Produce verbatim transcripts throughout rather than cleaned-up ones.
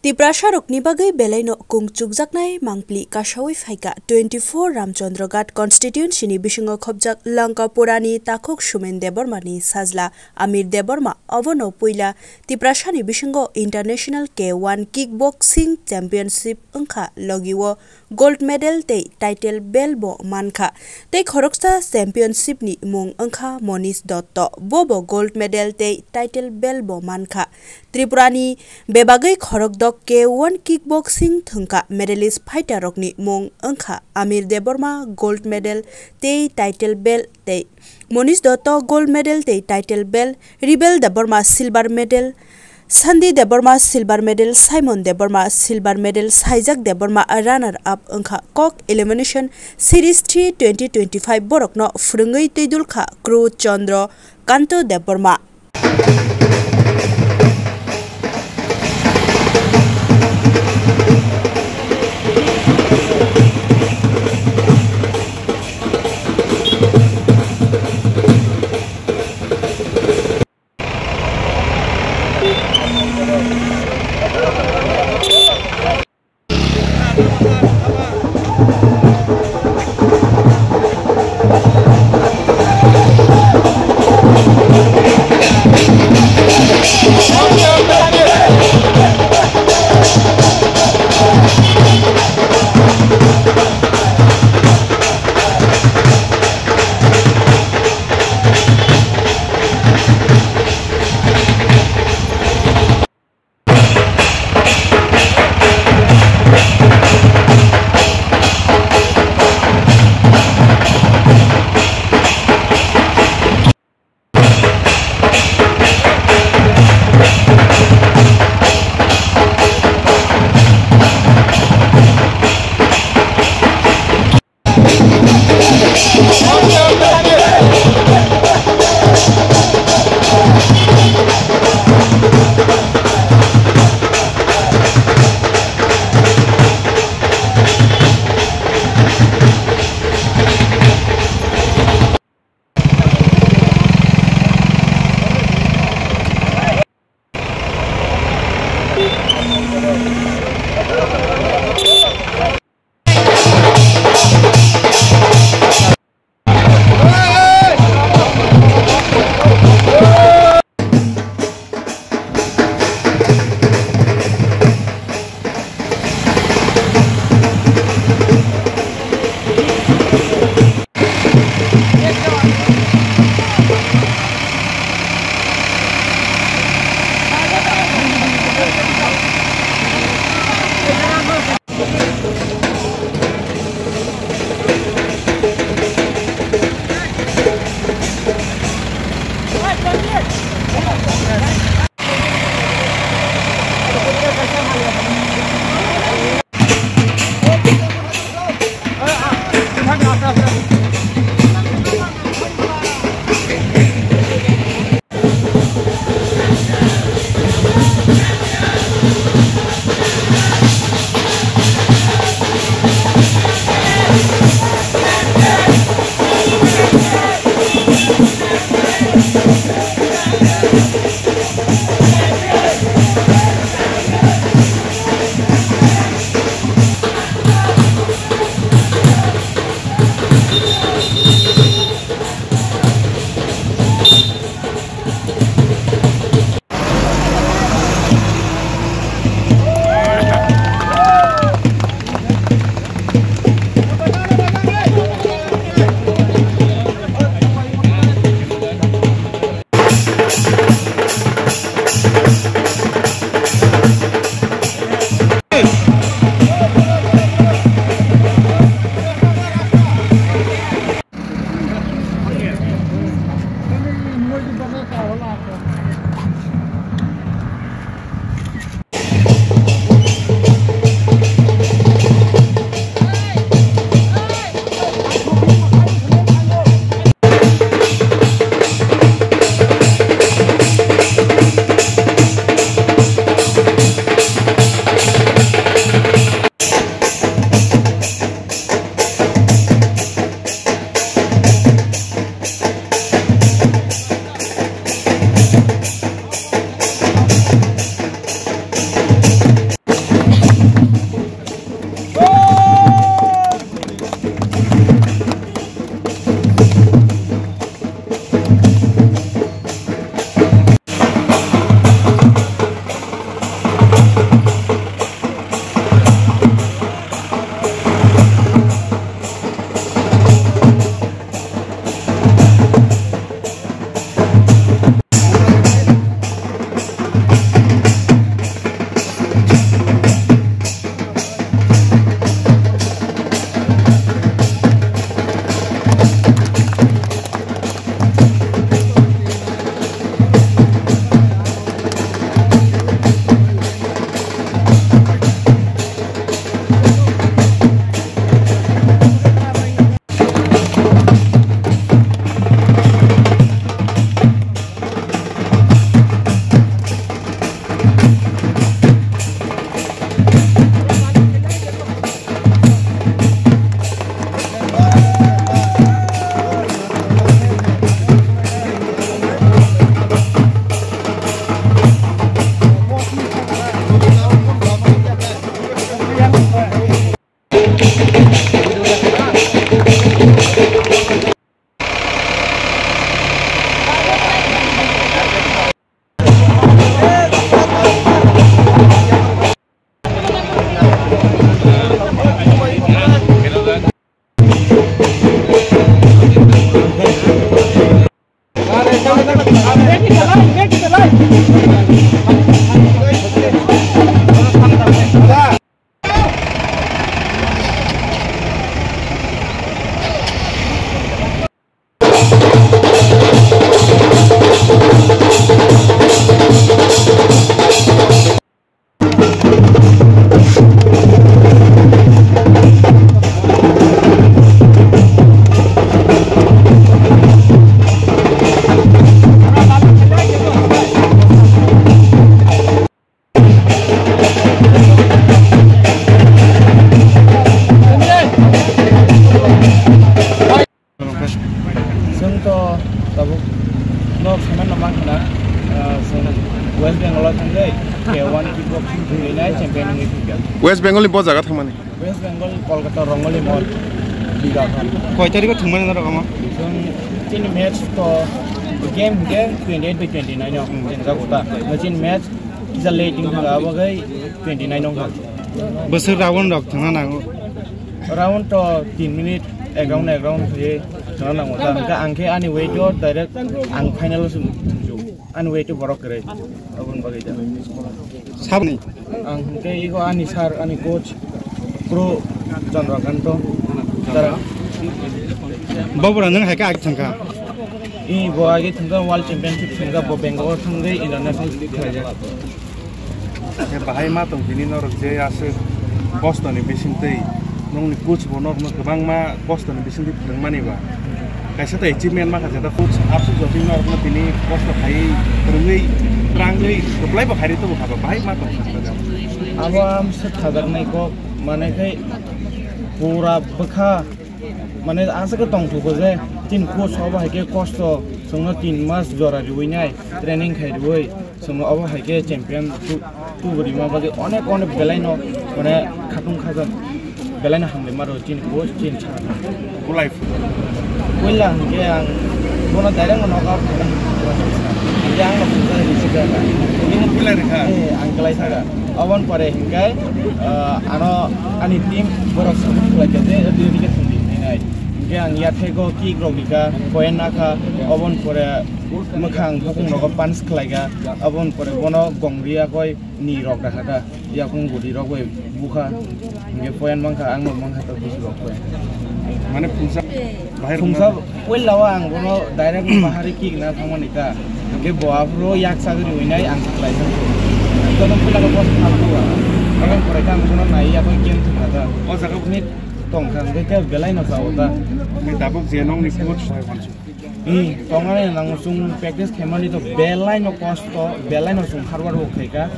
Tiprasarokni bagwi belaino kung chukjaknai mangpli kasaui phaikha. Twenty-four Ramchandra Ghat constituency ni bisingo khopjak Lankapurani takhuk Sumen Debbarmani sajla Amir Debbarma obono puila Tiprasani bisingo International K one Kickboxing Championship wngkha, logio gold medal tei title belt bo mankha. Tei khoroksa championship ni mung wngkha Monish Dotto, bo bo gold medal tei title belt bo mankha. Tripurani bebagwi khorokdok K one kickboxing thwngkha medalist fighter rokni mung wngkha Amir Debbarma gold medal tei title belt tei Monish Dotto gold medal tei title belt, Ribel Debbarma silver medal, Sandi Debbarma silver medal, Simon Debbarma silver medal, Saijak Debbarma runner up wngkha. Kok elimination series three twenty twenty-five borokno phwrwngwi twidulkha Kru Chandra Kanto Debbarma. Nai champion wngwi thangkha. West Bengal ni bo jaga thangmani? West Bengal, Kolkata, Rongoli Mall, Bigakhan. Koi tarikh o thangmani norok omo? Chwng chini match to game hwnkhe twenty eight by twenty nine o, hmm, chini jago ta. Chini match kisa late wngkha, abo khai twenty nine wngkha. Bwswk round rok thangna nango? Round to tin minute, ek round, ek round khe thangna nango ta. Hwnkhe ang khe ani weight o direct ang final o se thangju. Ani weight borok kwrwi, aboni bagwi da. Sabni? Ang hwnkhe ego ani sir, ani coach, Pro Chandrakanta. Tara. Bo bwrang nwng hai khe agi thangkha? I bo agi thangkha World Championship thangkha, bo Bangalore thangwi international khlaijak. Khe bahai ma tong tini norok je aswk kostoni bisingtwi nongni coach bo norokno kwbangma kostoni bisingtwi phwrwngmani ba kaisa ta achievement ma kha jeta coach aswk jotwi norokno tini kosto khaiwi phwrwngwi twrangwi kwplai bo khairi tubu kha ba bahai ma tong sakha jang. Abo ang swk khajaknai kok mane khai pura bwkha mane aswk tong thugo je tin coach obo hai khe kosto chwngno tin mas jora riwi nai training khai riwi. Chwng obo hai khe champion tu-, tuburi ma bagwi onek onek belai no mane khatung khajak belai no hambai maro chini coach chini sir. Kulai. Puila hwnkhe ang bono direct no knockout khaina hwnkhe ang no pungsa risi kha. Nung puila rikha? Eh, ang kwlai thaga. Oboni pore hwnkhe, ah, ano ani team borok support khlai kha je dui dike thwngdi hinwi nai. Hwnkhe ang yathego kick rok rikha, point nakha, oboni pore mwkhang bukung rogo punch khlai kha, oboni pore bono gongri yakoi ni rok dakha kha, yakung gudi rok bai bukha, hingke point mankha, ang no mankha to bisi rok bai. Mane phungsa bahai phungsa rok puila o ang bono direct bahari kick na thangmani kha, hingke bo aphuru yak sagri winai ang khlai thang. Joto puila ko boss thang ko. Ang pore kha ang bono nai yakoi game thang kha. O jaga ni tong kha, hingke belai no sa o ta. Ni tabuk je nong ni coach. Hmm, tongnani nang chwng practice khaimani to belai no kosto, belai no chwng hard work bo khaikha.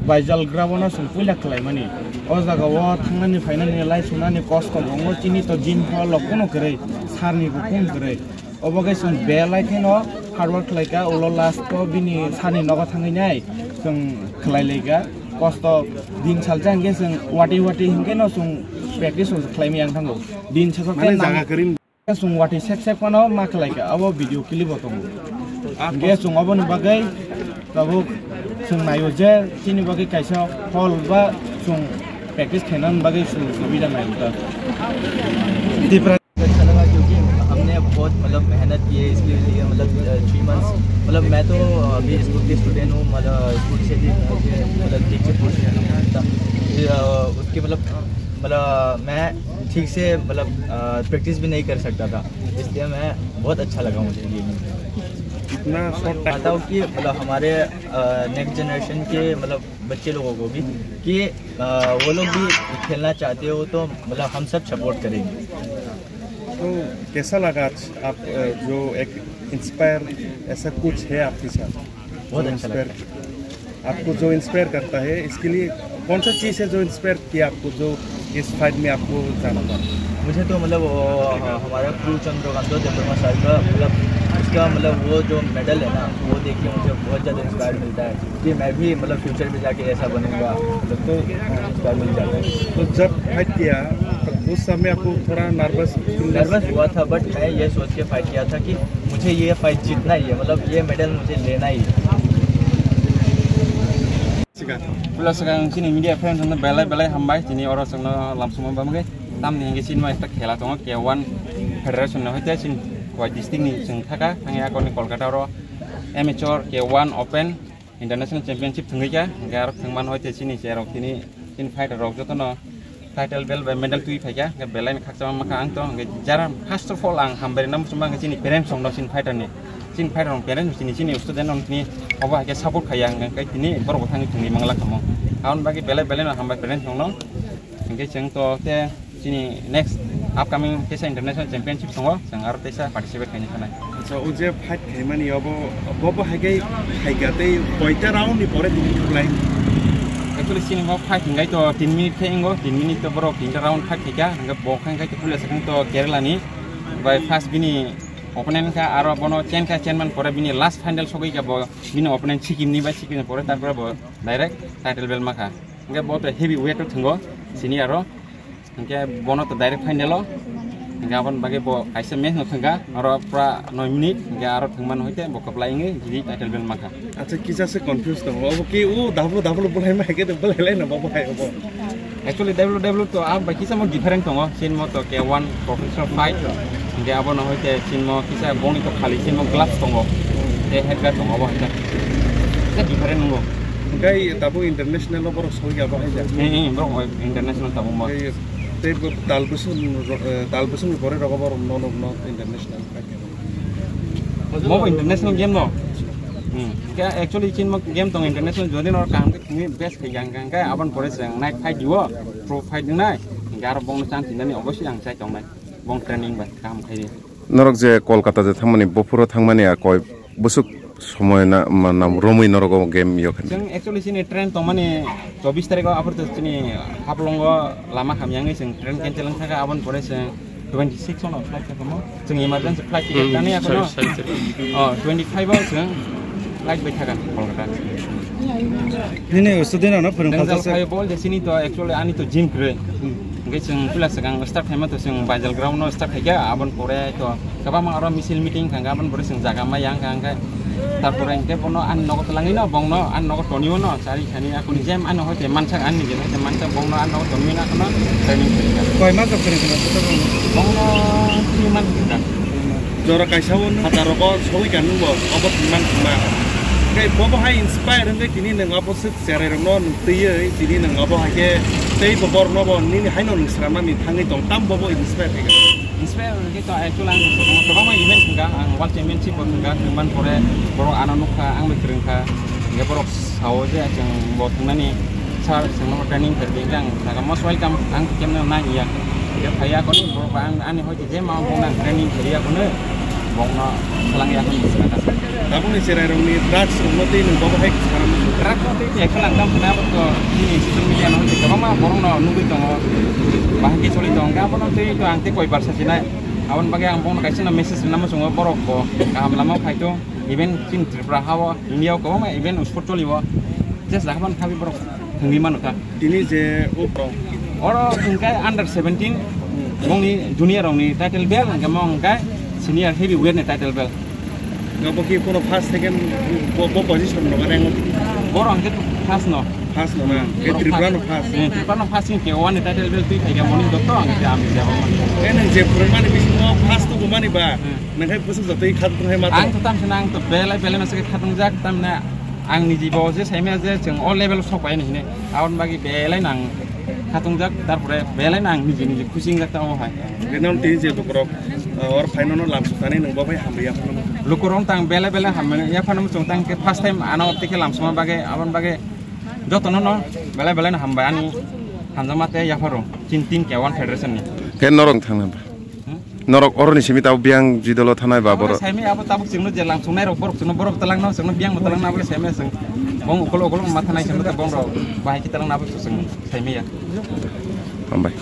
Baijal grabo no chwng puila khlaimani. O jaga o thangnani phainani lai sunani kosto bongo chini to gym hall o kuno kwrwi, sir ni bo kun kwrwi. Obo khe chwng belai kheno hard work khlaikha, ulo last o bini sir ni nogo thangwi nai chwng khlai laikha. Kosto din salsa hingke chwng wati wati hingke no chwng practice o khlaimani ang thango. Din salsa mane khe nang jaga kwrwi. Chwng watwi sek sek phano ma khlai kha, abo video clip bo tongo. Ah, hingke chwng oboni bagwi tabuk chwng naio je chini bagwi kaisa hall ba chwng practice khainani bagwi chwng subida naio ta. Tipra अच्छा लगा क्योंकि हमने बहुत मतलब मेहनत की है इसके लिए, मतलब थ्री मंथ्स। मतलब मैं तो अभी स्कूल की स्टूडेंट हूँ, मतलब स्कूल से भी मुझे मतलब ठीक से पूछने नहीं आता। फिर, अ, उसके मतलब मतलब मैं ठीक से मतलब प्रैक्टिस भी नहीं कर सकता था, इसलिए मैं बहुत अच्छा लगा मुझे ये। इतना शॉर्ट टाइम। बताओ कि मतलब हमारे नेक्स्ट जनरेशन के मतलब बच्चे लोगों को भी कि अ, वो लोग भी खेलना चाहते हो तो मतलब हम सब सपोर्ट करेंगे। तो कैसा लगा आज आप, अ, जो एक इंस्पायर ऐसा कुछ है आपके साथ? बहुत जो अच्छा लगा। इंस्पायर, आपको जो इंस्पायर करता है, इसके लिए कौन सा चीज़ है जो इंस्पायर किया आपको, जो इस फाइट में आपको जाना था? मुझे तो मतलब वो, ह-, हमारा क्रू चंद्रकांत देववर्मा सर का मतलब उसका मतलब वो जो मेडल है ना, वो देख के मुझे बहुत ज़्यादा इंस्पायर मिलता है कि मैं भी मतलब फ्यूचर में जाके ऐसा बनूंगा, मतलब तो इंस्पायर मिल जाता है। तो जब फाइट किया, तो उस समय आपको थोड़ा नर्वस फील? नर्वस हुआ था, बट मैं ये सोच के फाइट किया था कि मुझे ये फाइट जीतना ही है, मतलब ये मेडल मुझे लेना ही है। Puila swkang chini media friends no belai belai hambai, tini oro chwngno lamsongma bamgwi. Tamni hingke chini ekta khela tongo, K one federation no hoite chini Khowai district ni chwng thaka, thangya akoni Kolkata oro amateur K one open international championship thwngwi kha, hingke aro thwngmano hoite chini cherok tini, chini fighter rok jotono title belt bai medal twi phaikha, hingke belai ni khakchangma mankha ang to, hingke jara first of all ang hambai rwna muchungma hingke chini parents rokno chini fighter ni, chini fighter rok parents chini, chini student rok tini obo hai khe support khaiya hingke tini borok bo thangwi thwngwi mangla kamo. Aboni bagwi belai belai no hambai parents rokno, hingke chwng to te chini next upcoming teisa international championship tongo, chwng aro teisa participate khaina sanai. Acha, o je fight khaimani obo, bobo hai khe khaika tei koita round ni pore tini thuklai? Actually, chini bo fight hingkai to tin minute khe ingo, tin minute to borok tinta round fight khaika, hingke bo khe hingkai to puila sakang to Kerala ni bai first bini opponent kha, aro bono chen kha, chen man pore bini last final sogwi kha bo bini opponent Sikkim ni bai, Sikkim ni pore tarpore bo direct title belt ma kha. Hingke bo to heavy weight o thwngo, senior o. Hingke bono to direct final o. Hingke aboni bagwi bo kaisa match no thwngkha, oro pura noi minute, hingke aro thwngmano hoite bo kwplai wngwi giri title belt mankha. Acha, kisa se confuse tongo. Obo ki o W W belai ma haike de belai lai no bo hai obo. Actually, W W to ang bai kisa mo different tongo. Chin mo to K one professional fight. Hingke abono hoite chin mo kisa boni to khali chin mo gloves tongo. Te head guard tongo obo haike. Kisa different tongo. Hingke tabuk international o borok soi ya bo hai ja. Eh, eh, borok international tabuk mo. Tei, tei bo tal bwswng, eh, tal bwswng ni pore rogo borok no, no, no international. Mo bo international game no. Hmm. Hingke actually chin mo game tongo international, jodi no kaham khe tini best khai yang, hingke aboni pore se ang night fight diwo, pro fight nai. Hingke aro bongno chance nani obviously ang chai tongnai. Bong training bai kaham khai di. Norok je Kolkata je thangmani, bophuro thangmani a koi bwswk somoi na, ma, nam romwi norok o game yo khe. Chwng actually chini train tongmani chobbish tarikh o, aphuru chini Haflong o lama hamya wngwi chwng train cancel wng thangkha, aboni pore chwng twenty six ono flight thangkha mo. Chwng emergency flight ticket kani akhano. Oh, twenty five o chwng flight bai thangkha Kolkata. Nini student ano phwrwng kha. Bol je chini to actually ani to gym kwrwi. Hingke chwng puila swkang start khaima to chwng Baijal ground no start khaikha, aboni pore to kwbangma aro misil meeting thangkha, aboni pore chwng jaga ma yang kha, hingke tarpore hingke bono ani nogo twlangwi no, bongno ani nogo tonwi no, chari khani akuni jem ano hoite mansak ani je hoite mansak bongno ani nogo tonwi no akhano training khaikha. Koi mas kwrwng khna joto bongno? Bongno three months khaikha. Jora kaisa o nung hajar rogo sogwi ka nung bo, obo three months ma. Tei bobo hai inspire wngwi tini nung obo se Cherai rokno nung twiwi tini nung obo hai khe tei bo borokno bo nini haino nung swnamnani thangwi tong tam bobo inspire khai kha. Inspire khe to actually ang kwbangma event thwngkha, ang World Championship bo thwngkha, thwngmani pore borok ano nukha, ang bai kwrwngkha. Hingke borok sao je chwng bo thwngnani sir chwngno training khe hingke ang jaga most welcome, ang kemno nang ya. Hingke phaiya koni borok ang ani hoi Je ma bongno training kariya kono, bongno salang ya kono. Tabukni cherai rokni drugs rokno tei nwng bobo hai sana muchung. Drugs no tei tei ekhe langtam khna bo to nini social media no tei kwbangma borok no nugwi tongo. Bahai khe choli tongo, abono tei to ang tei koi barsa sinai. Aboni bagwi ang bongno kaisa no message rwna muchungo, borok bo kaham lama o phai to. Even chini Tripura ha o, India o kwbangma even sport choli o. Just jaga ban khabi borok thwngwi mano kha. Tini je o borok. Oro hwnkhe under seventeen, bongni junior rokni title belt, hwnkhe mo hwnkhe senior heavy weight ni title belt. Obo khe kono first, second, bo, bo position rok rank o? Borok hwnkhe first no. First no na? Khe Tripura no first? Eh, Tripura no first ni K one ni title belt twi phaikha Monish Dotto, hwnkhe ami jabo. Eh, nwng je phwrwngmani bisingo first tubumani ba? Hmm. Nang hai bwswk jotoi khatungkhe ma tong? Ang to tamsana, ang to belai belai no se khatungjak, tamna ang ni jibo je saimaya je chwng o level o sok pai hinwi. Aboni bagwi belai nang khatungjak, tarpore belai nang niji niji khusi wngjak tamo hai. Rinaw tini je lukurok, uh, or phaino no lam sukani nang bo bai hambai ya phano. Lukurok tang belai belai hambai ya phano chwng tang khe first time ano tike lam suma bagwi, aboni bagwi jotono no belai belai no hambai ani hamjakma tei yapharo chin tin K one federation ni. Khe norok thangna ba? Hmm? Norok oroni simi tabuk biyang jidolo thanai ba? Abo borok saimi abo tabuk chwngno je lang chwngnai rok borok chwngno borok talangno chwngno biyang no talangno abo saimi chwng bong ukolo ukolo ma thanai chwngno bong rok bahai ki talangno abo chwng saimi ya. Hambai.